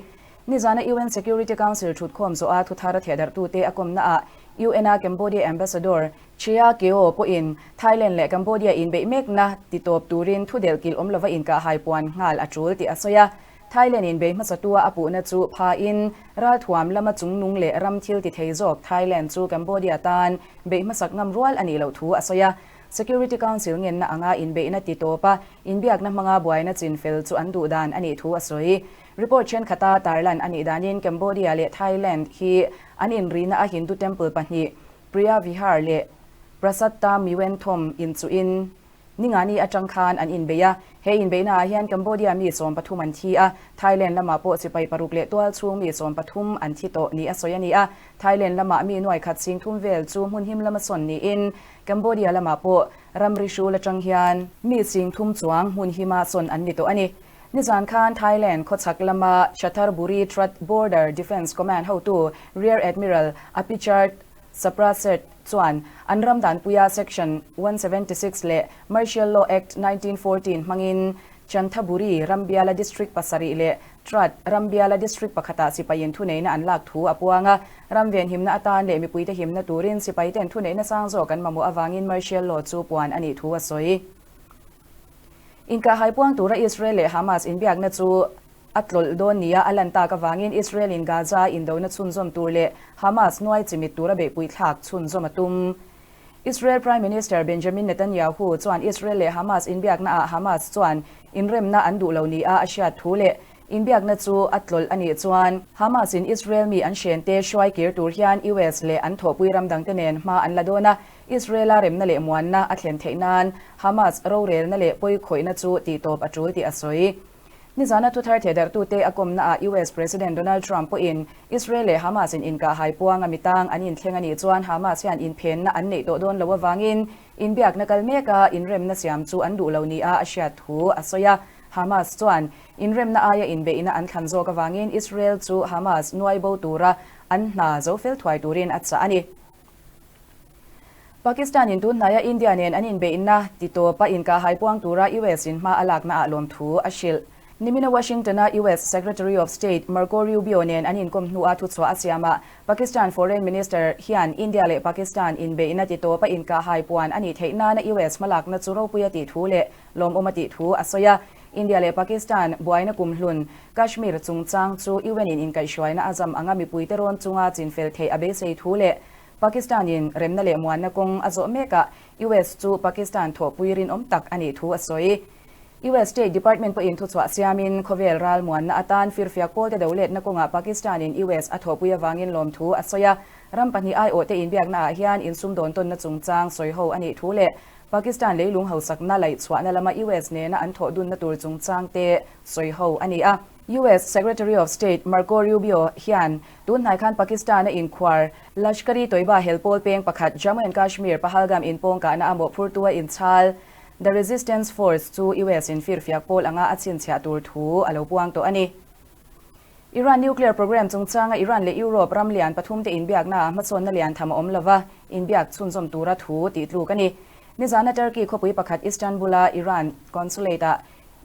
Speaker 6: Nizana UN Security Council thutkhawm zawha thuthar a thehdarhtute a kawmnaah UN-a Cambodia Ambassador Chea Keo pawhin Thailand leh Cambodia inbeih mekna titawp turin thudelh kilh awm lova inkahhai puan nghal a tul tih a sawi a. Thailand inbei hmasatua a puhna chu phain ralthuam lama chungnung leh ram thil ti thei zawk Thailand chu Cambodia tan beih hmasak ngam rual a nih loh thu a sawi a. Security Council ngenna anga inbeihna titawp a, inbiakna hmanga buaina chinfel chu an duh dan a nih thu a sawi. Report thenkhat-a tarlan a nih danin Cambodia leh Thailand hi an inrihna a Hindu temple pahnih Preah Vihar leh Prasat Ta Muen Thom inchuhin Ningani atang khan an inbei a. He inbeihnaah hian Cambodia mi 13 an thi a, Thailand lamah pawh sipai paruk leh tual chhung mi 13 an thi tawh ni a sawi a ni a. Thailand lamah mi nuai khat sing thum vel chu hmun him lama sawn niin Cambodia lamah pawh ramri hrul atang hian mi sing thum chuang hmun hima sawn an ni tawh a ni. Nizan khan Thailand khawchhak lama Chatarburi Trat Border Defence Command hotu Rear Admiral Apichart Saprasert chuan an ram danpuia Section 176 leh Martial Law Act 1914 hmangin Chanthaburi Rambiala District pasarih leh Trat Rambiala District pakhatah sipaiin thuneihna an lak thu a puang a. Ram venhimna atan leh mipuite himna turin sipaiten thuneihna sang zawk an mamawh avangin Martial Law chu puan a nih thu a sawi. Inkahhai puang tura Israel leh Hamas inbiakna chu a tlawlh dawn nia a lan tak avangin Israel in Gaza indona chhunzawm tur leh Hamas nuai chimit tura beihpui thlak chhunzawm a tum. Israel Prime Minister Benjamin Netanyahu chuan Israel leh Hamas inbiakna ah Hamas chuan inremna an duh lo nia a hriat thu leh inbiakna chu a tlawlh a nih chuan Hamas in Israel mi an hrente hruai kir tur hian US leh an thawhpui ram dangte nen hma an la dawn a, Israel-a remna leh muanna a thlen theih nan Hamas rorelna leh pawi khawihna chu tihtawp a tul tih a sawi. Nizana thuthar thehdarhtute a kawmnaah US President Donald Trump pawhin Israel leh Hamas in inkahhai puanga mitang an inthleng a nih chuan Hamas hian inphenna an neih tawh dawn loh avangin inbiakna kal meka inremna siam chu an duh lo nia a hriat thu a sawi a. Hamas chuan inremna aia inbeihna an thlan zawk avangin Israel chu Hamas nuai bo tura an hna zo fel thuai turin a chah a ni. Pakistan in tun hnaia India nen an inbeihna titawpa inkahhai puang tura US in hma a laknaah lawmthu a hrilh. Nimina Washington-a US Secretary of State Marco Rubio nen an inkawm hnua thuchhuah a siamah Pakistan Foreign Minister hian India leh Pakistan inbeihna titawpa inkahhai puan a nih theih nana US hmalakna chu ropui a tih thu leh lawmawm a tih thu a sawi a. India leh Pakistan buaina kumhlun Kashmir chungchang chu UN in inkaihhruaina a zam anga mipuite rawn chunga chinfel theih a beisei thu leh Pakistan in remna leh muanna kawng a zawh mekah US chu Pakistan thawhpui rinawm tak a nih thu a sawi. US State Department pawhin thuchhuah siamin khawvel ral muanna atan firfiak pawlte do letna kawngah Pakistan in US a thawhpui avangin lawmthu a sawi a. Ram pahnih aiawhte inbiaknaah hian insumdawn tawnna chungchang sawiho a nih thu leh Pakistan leilung hausakna laihchhuahna lama US nena an thawh dunna tur chungchangte sawiho a ni a. US Secretary of State Marco Rubio hian tun hnai khan Pakistan-a inkhuar Lashkar-e-Toiba helpawl peng pakhat Jammu and Kashmir Pahalgam inpawng kahna a mawhphurtu a inchhal The Resistance Force chu US in firfiak pawl anga a chhinchhiah tur thu a lo puang tawh a ni. Iran nuclear program chungchanga Iran leh Europe ram lian pathumte inbiaknaah hmasawnna lian tham a awm lova, inbiak chhunzawm tura thu tih tluk a ni. Nizana Turkey khawpui pakhat Istanbul-a Iran consulate-ah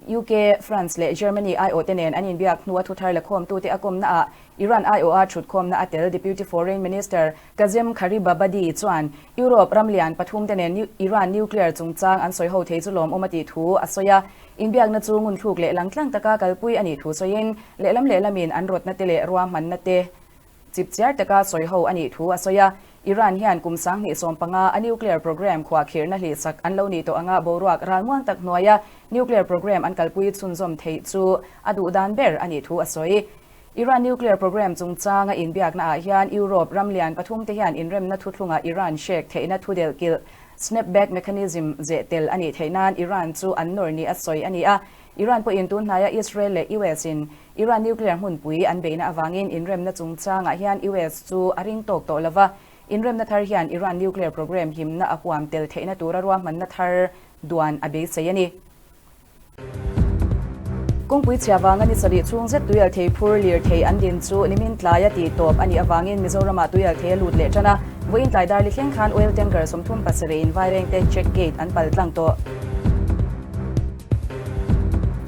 Speaker 6: UK, France leh Germany aiawhte nen an inbiak hnua thuthar la khawmtute a kawmnaah Iran aiawha thutkhawmna a tel Deputy Foreign Minister Kazem Gharibabadi chuan Europe ram lian pathumte nen Iran nuclear chungchang an sawi ho thei chu lawmawm a tih thu a sawi a. Inbiakna chu ngunthluk leh langtlang taka kalpui a nih thu sawiin lehlam lehlamin an rawtna te leh ruahmanna te Chipchiar taka sawi ho a nih thu a sawi a, Iran hian kum 2015 a nuclear program khuahkhirhna hlihsak an lo nih tawh anga boruak ralmuang tak hnuaia nuclear program an kalpui chhunzawm theih chu a duh dan ber a nih thu a sawi. Iran nuclear program chungchanga inbiakna ah hian Europe ram lian pathum te hian inremna thuthlunga Iran hrek theihna thudelh kilh snapback mechanism zeh tel a nih theih nan Iran chu an nawr ni a sawi a ni a. Iran pawhin tun hnaia Israel leh US in Iran nuclear hmunpui an beihna avangin inremna chungchangah hian US chu a ring tawk tawh lova, inremna thar hian Iran nuclear program himna a huam tel theihna tura ruahmanna thar duan a beisei a ni. Kawngpui chhia vanga ni sarih chhung zet tuialthei phur lirthei an din chu nimin tlaia tih tawp a nih avangin Mizoramah tuialthei a lut leh tan a, vawiin tlai darli thleng khan oil tanker 37 in Vairengte check gate an pal tlang tawh.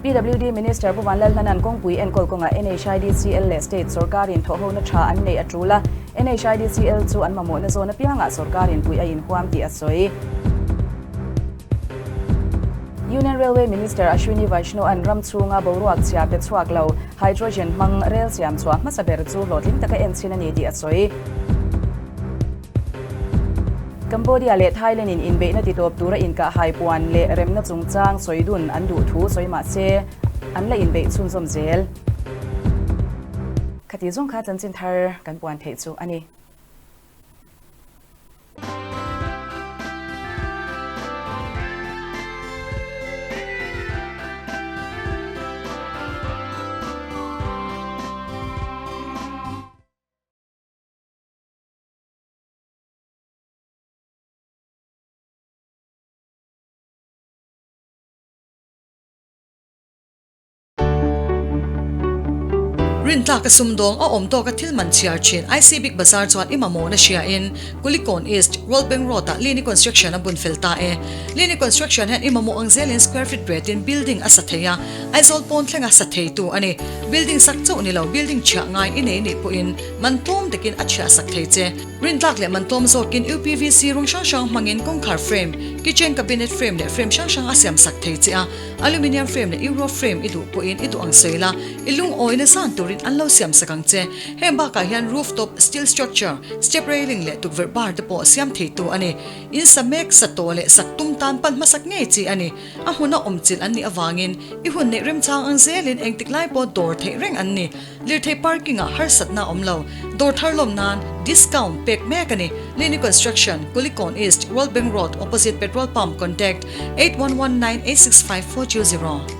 Speaker 6: PWD Minister Pu Vanlalhlana'n kawngpui enkawl kawngah NHIDCL leh State sorkarin thawhhona tha an neih a tul a, NHIDCL chu an mamawhna zawn apiangah sorkarin puih a inhuam tih a sawi. Union Railway Minister Ashwini Vaishnaw-a'n ram chhunga boruak chhia pe chhuak lo hydrogen hmang rel siam chhuah hmasa ber chu hlawhtling taka enchhin a ni tih a sawi. Cambodia leh Thailand in inbeihna titawp tura inkahhai puan leh remna chungchang sawi dun an duh thu sawi mah se, an la inbeih chhunzawm zel. Khati zawng kha chanchin thar kan puan theih chu a ni.
Speaker 1: Rintlak a sumdawng a awm tawk a thil man chhiar thin IC Big Bazaar chuan i mamawhna hria in Kulikawn East, World Bank Road ah Lini Construction a bun fel ta e. Lini Construction hian i mamawh ang zelin square feet ret in building a sa thei a, Aizawl pawn thlenga sa theitu a ni. Building sak chauh ni lo building chhiah ngai i nei nih pawhin man tlawm takin a chhiah sak thei che. Rintlak leh man tlawm zawkin UPVC rawng hrang hrang hmangin kawngkhar frame, kitchen cabinet frame leh frame hrang hrang a siam sak thei che a. Aluminium frame leh Euro frame i duh pawhin i duh ang sawi la, i lungawina zan turin an lo siam sak ang che. Heng bakah hian rooftop steel structure, step railing leh tukverh bar te pawh siam theitu a ni. In sa mek, sa tawh leh sak tum tan pan hmasak ngei chi a ni. A hmuna awm chilh an nih avangin i hun neih remchang ang zelin engtik lai pawh dawr theih reng an ni. Lirthei parking ah harsatna a awm lo. Dawr thar lawm nan discount pek mek a ni. Lini Construction, Kulikawn East, World Bank Road, opposite Petrol Pump, contact, 8119865420.